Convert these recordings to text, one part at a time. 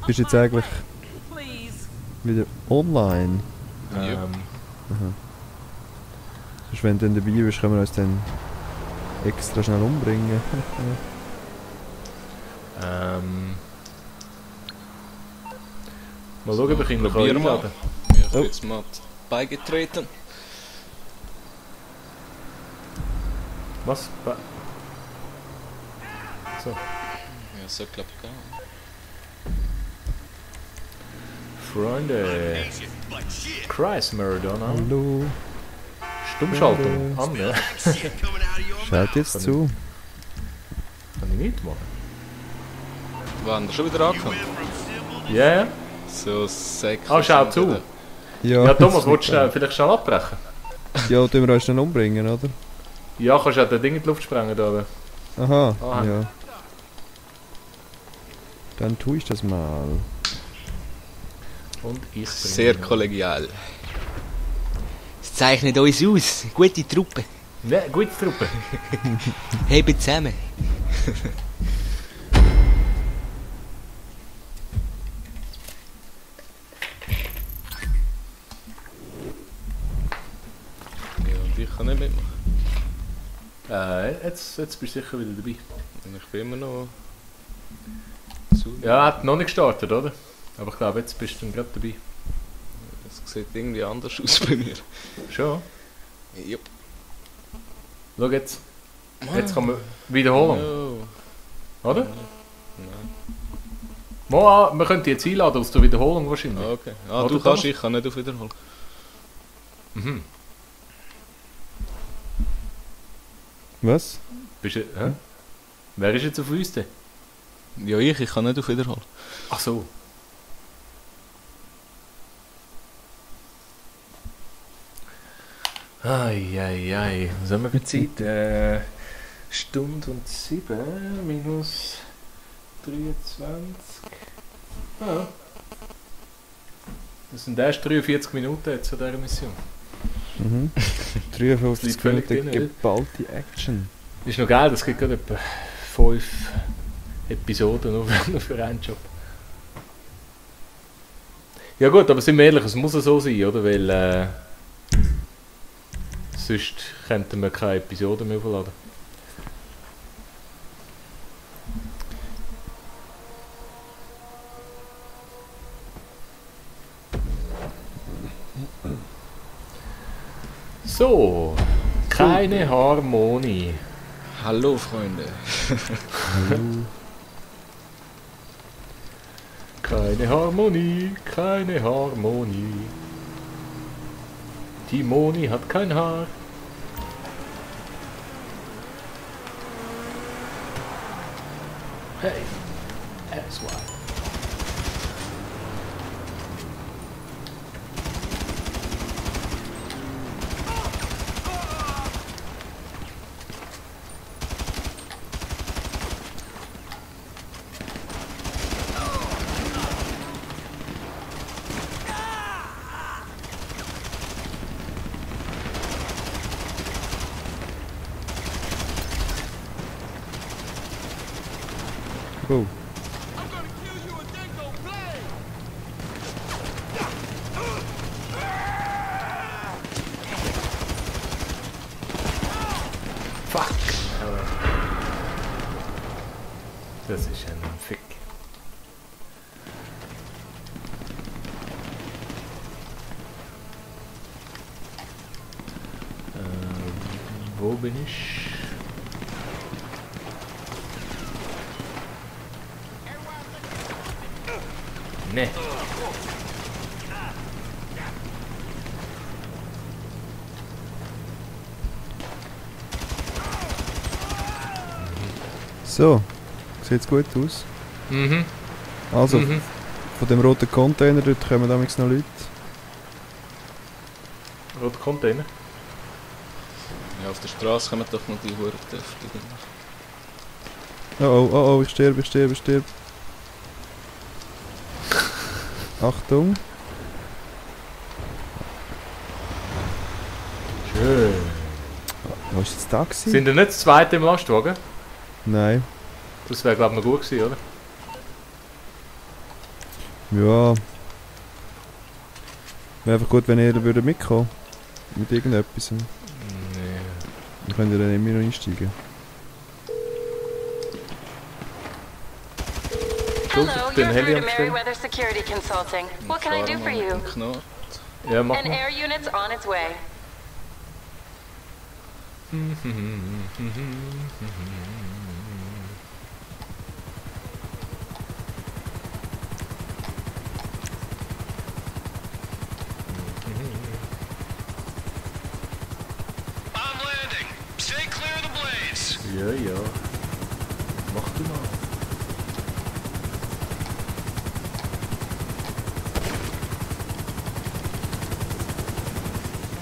Bist du jetzt eigentlich wieder online? Ja. Aha. Sonst, wenn du dann dabei bist, können wir uns dann extra schnell umbringen. Mal schauen, ob ich ihn noch Probier mal. einladen Ja, ich bin Oh. jetzt mal beigetreten. Was? So. Ja, so glaube ich gar nicht. Freunde. Christ-Murder, ne? Hallo. Stummschaltung an, ne? Schaut jetzt zu. Kann ich nicht machen. Wann schon wieder angekommen? Ja, ja. So 6. Ah, schau zu. Ja, Ja, Thomas, das willst du wird vielleicht schnell abbrechen? ja, tun wir uns dann umbringen, oder? Ja, kannst du auch das Ding in die Luft sprengen da oben. Aha, Ah. ja. Dann tue ich das mal. Und ich bringe Sehr ihn. kollegial. Es zeichnet uns aus. Gute Truppe. Ja, gute Truppe. Heben zusammen. Ja, und ich kann nicht mitmachen. Jetzt bist du sicher wieder dabei. Und ich bin immer noch zu. Ja, hat noch nicht gestartet, oder? Aber ich glaube, jetzt bist du dann gerade dabei. Das sieht irgendwie anders aus bei mir. Schon? Jupp. Schau jetzt. Jetzt kann man wiederholen, Oh. oder? Nein. Mo, wir könnten jetzt einladen aus der Wiederholung wahrscheinlich. Okay. Ah, Oder du Thomas? kannst, ich kann nicht auf Wiederholen. Mhm. Was? Bist du, hä? Wer ist jetzt auf uns denn? Ja, ich kann nicht auf Wiederholen. Ach so. Eieiei. Was haben wir für Zeit? Stunde und 7 minus 23. Ah. Das sind erst 43 Minuten jetzt an dieser Mission. Mhm. Das 53 liegt völlig Minuten drin, geballte Action. Ist noch geil, das gibt gerade etwa 5 Episoden nur für einen Job. Ja gut, aber sind wir ehrlich, es muss ja so sein, oder? Weil sonst könnten wir keine Episoden mehr aufladen. So, keine Harmonie. Hallo, Freunde. Keine Harmonie, keine Harmonie. Die Moni hat kein Haar. Hey, SY. Go. Fuck. Das ist ein Fick. Wo bin ich? Ne. So, sieht's gut aus. Mhm. Also, Mhm. von dem roten Container dort kommen damals noch Leute. Roter Container. Ja, auf der Straße kommen doch noch die Hurendöfte. Oh, oh, ich sterbe, ich sterbe, ich sterbe. Achtung. Schön. Was ist jetzt da gewesen? Sind wir nicht das zweite im Lastwagen? Nein. Das wäre glaube ich noch gut gewesen, oder? Ja. Wäre einfach gut, wenn ihr würdet mitkommen. Mit irgendetwas. Nee. Dann könnt ihr dann immer noch einsteigen. Hello, Ich bin you're Heli through am to Bestellen. Meriwether Security Consulting. What can I do for you? Knarrt. Ja, mach An mal. air unit's on its way. I'm landing. Stay clear of the blades. Ja, ja. Mach du mal.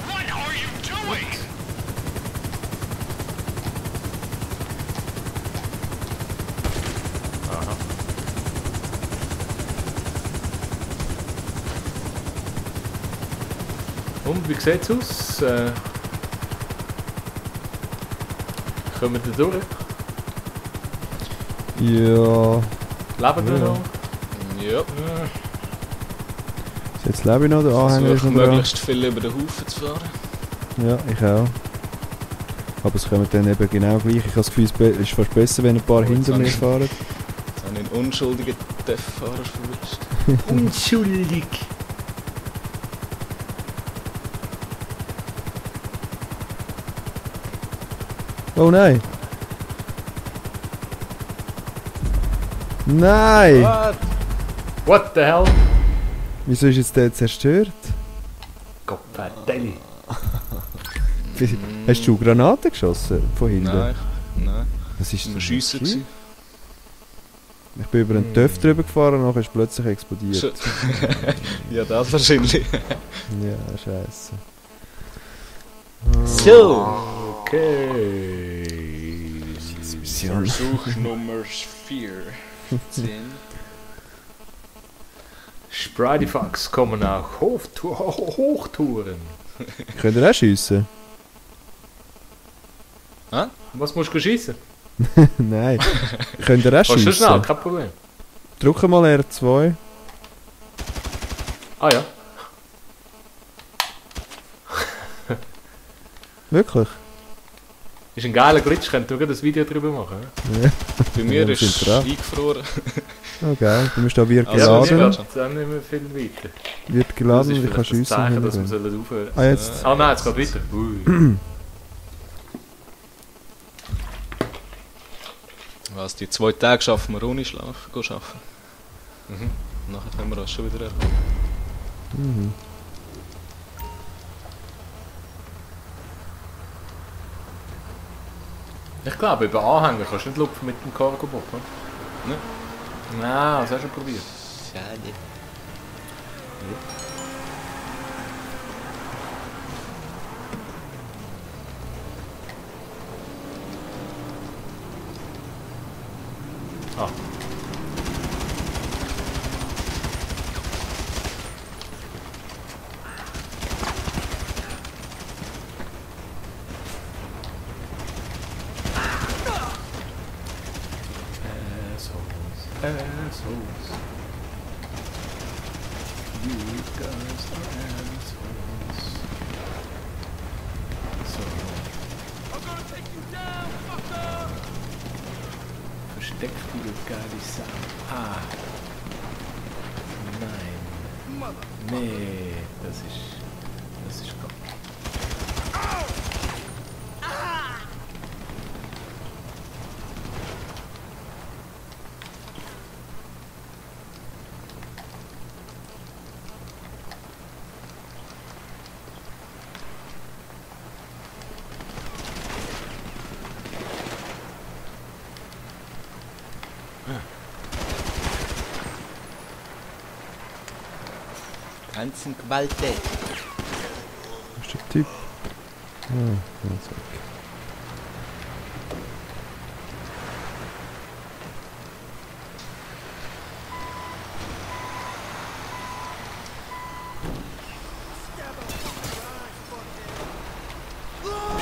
What are you doing? Aha. Und wie sieht's aus? Kommen wir da durch? Ja. Leben wir Ja. noch? Ja. Jetzt lebe ich noch, der Anhänger ist Versuch noch dran. möglichst viel über den Haufen zu fahren. Ja, ich auch. Aber es kommen dann eben genau gleich. Ich habe das Gefühl, es ist fast besser, wenn ein paar Oh, jetzt hinter mir habe ich- fahren. Jetzt habe ich einen unschuldigen TÜV-Fahrer verwünscht. Unschuldig! Oh nein! Nein! What? What the hell? Wieso ist jetzt der zerstört? Gottverdammt! Hast du Granaten geschossen von hinten? Nein. Das ist Das war Schiessen. gewesen. Ich bin über einen TÜV drüber gefahren und nachher ist plötzlich explodiert. Schon- Ja, das wahrscheinlich. Ja, scheiße. So. Okay. Versuch Nummer 4. 10. Spridefox kommen auch Hochtouren. Könnt ihr auch schiessen? Was musst du schiessen? Nein. Könnt ihr auch Kannst du schnell, schiessen? kein Problem. Drück mal R2. Ah ja. Wirklich? Ist ein geiler Glitch, könnt ihr ein Video darüber machen? Ja. Bei mir Ja, wir ist sind dran. eingefroren. Okay, du musst da wird Also, Ja, geladen. nicht nicht, dann nicht mehr viel weiter. Wird geladen und ich kann vielleicht das schiessen. Zeichen, wenn dass ich wir will. sollen aufhören. Ah, jetzt. Ah nein, jetzt geht weiter. Ui. Was, die 2 Tage schaffen wir ohne Schlaf, gehen arbeiten. Mhm. Nachher können wir das schon wieder erleben. Mhm. Ich glaube, über Anhänger kannst du nicht lupfen mit dem Cargo-Bob, oder? Nein. Nein, das hast du schon probiert. Schade. Ah. Assholes. You guys are assholes. So. Versteck die geile Sau. Ah. Nein. Nee, das ist Gott. Ganzen gewalttätig. Wo ist der Typ? Ah, jetzt weg.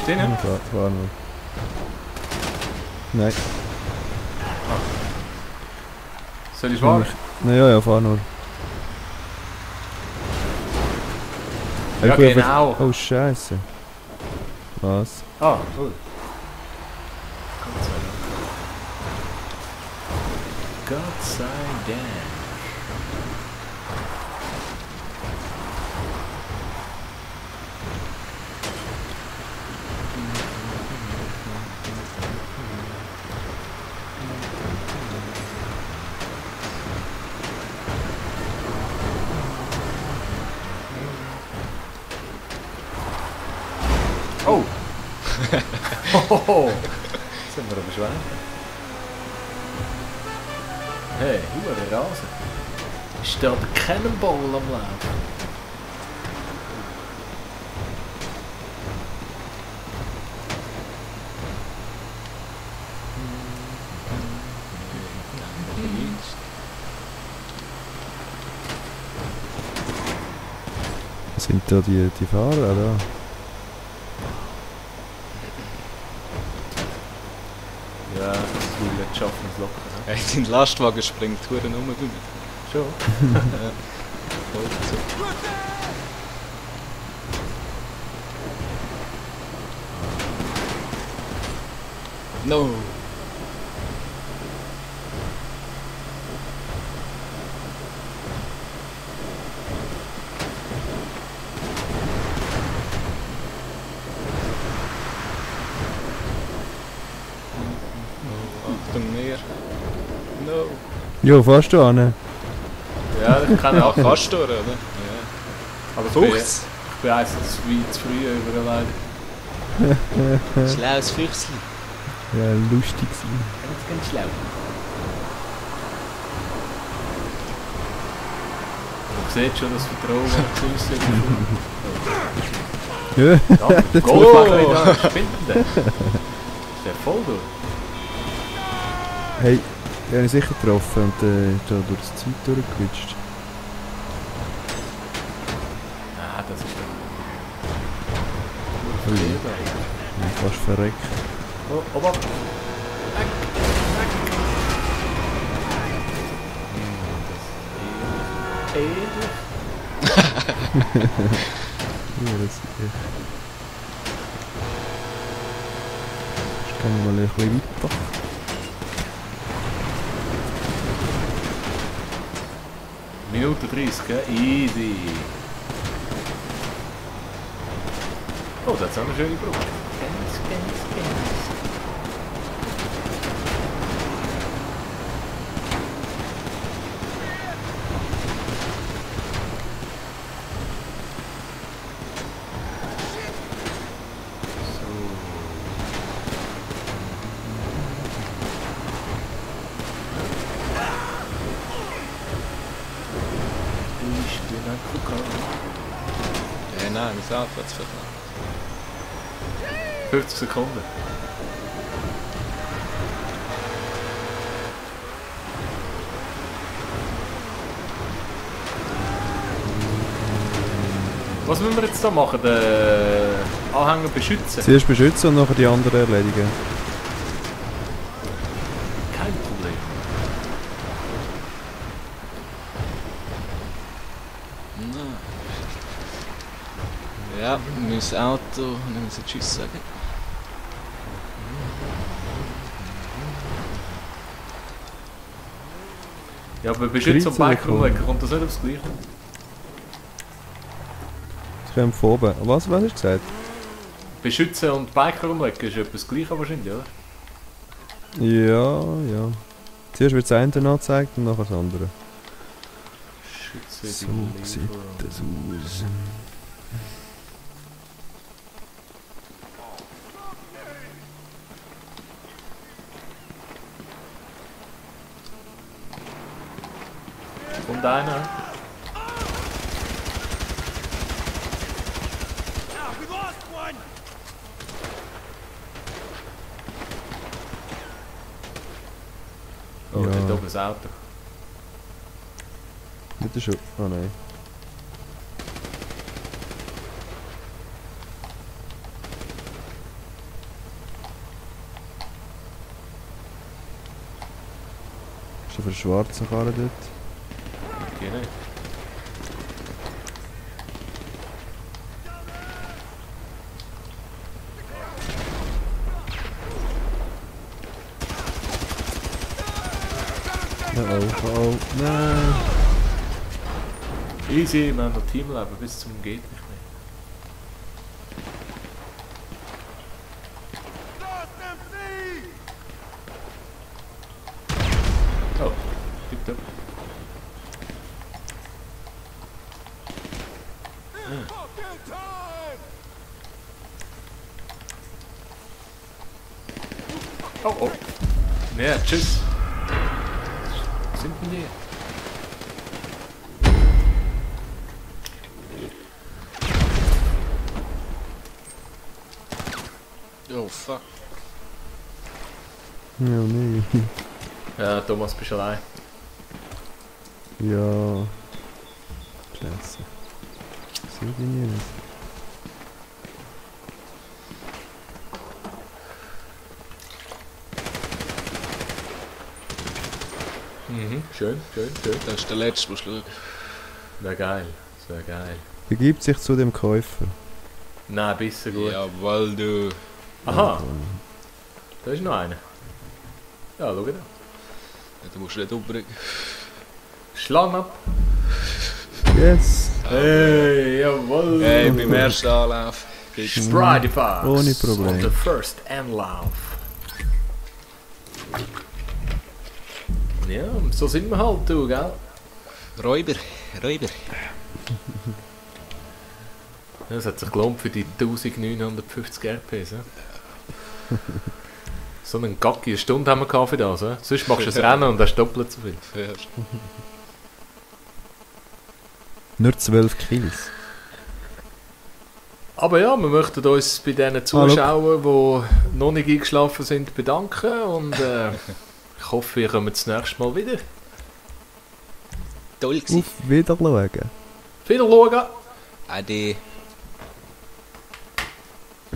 Stehen Ja, ja? fahr nur. Nein. Soll ich fahren? Naja, ja, fahr nur. Ja, gut, genau. Oh, Scheiße. Was? Ah, cool. Gott sei Dank. Gott sei Dank. Oh! Hohoho! Jetzt sind wir aber schwer. Hey, der Rasen. Ist da der Cannonball am Laufen? Sind da die Fahrer da? Ja, das will jetzt schaffen, es locker. Ne? Hey, dein Lastwagen springt Touren um, du nicht. Schon? Ja. Voll so. No! Achtung, mehr. No! Jo, fährst du an? Ja, ich kann Ja, auch. kannst du, oder? Ja. Aber ich bin Fuchs! eins zu früh überall. Schlaues Füchschen. Ja, lustig sein. Ganz schlau. Du siehst schon das Vertrauen zu uns. Ja, Ja, Goldmacher da, spinnt der. Ist der voll durch? hey, ich habe ihn sicher getroffen und ist da durch das Zeug durchgequitscht. Ah, das ist doch... Ui. Ich bin fast verreckt. Oh, Obacht! Ehrlich? Ja, das ist echt. Ich kann mal ein bisschen weiter. Minute 30, gell? Easy. Oh, das ist auch eine schöne Brücke. Ganz. Ich bin ein Kuckuck. Nein, mein Auto hat es verkauft. 50 Sekunden. Was müssen wir jetzt da machen? Den Anhänger beschützen? Zuerst beschützen und nachher die anderen erledigen. Kein Problem. Ja, mein Auto, ich muss Tschüss sagen. Ja, aber beschützen und 13 Biker Sekunden. umlegen, kommt das nicht aufs Gleiche? Das kommt von oben. Was hast du gesagt? Beschützen und Biker umlegen ist etwas Gleiche wahrscheinlich, oder? Ja. Zuerst wird das eine angezeigt und nachher das andere. Schütze So die sieht das aus. Kommt einer. Oh, Ja. dort oben das Auto. Nicht schon. Oh nein. Ist da für eine schwarze Karre dort? Geh nicht. oh, nein. Easy, wir haben noch Teamleben bis zum geht nicht mehr. Oh, tipptopp. Oh, oh. Ja, tschüss. Was sind denn die? Oh fuck. Ja, nee. Ja, Thomas, bist du allein. Ja. Scheiße. Sehe ich nicht. Mhm, schön, schön, schön. Das ist der letzte, musst du schauen. Wäre geil, das wäre geil. Begibt sich zu dem Käufer. Nein, bisschen gut. Jawohl, du. Aha, da ist noch einer. Ja, schau da. Ja, du musst nicht umbringen. Schlag ab. Yes! Hey, jawohl. Hey, beim ersten Anlauf. Sprite Fox. Ohne Problem. On the first Anlauf. Ja, so sind wir halt, du, gell? Räuber. Das hat sich gelohnt für die 1950 RPs. Ja? So einen Gacki, eine Stunde haben wir gehabt für das. Ja? Sonst machst du ein Rennen und hast doppelt so viel. Fährst. Nur 12 Kills. Aber ja, wir möchten uns bei den Zuschauern, die noch nicht eingeschlafen sind, bedanken. Und ich hoffe, ihr kommt das nächste Mal wieder. Toll gewesen. Auf Wiedersehen. Wieder schauen. Ade.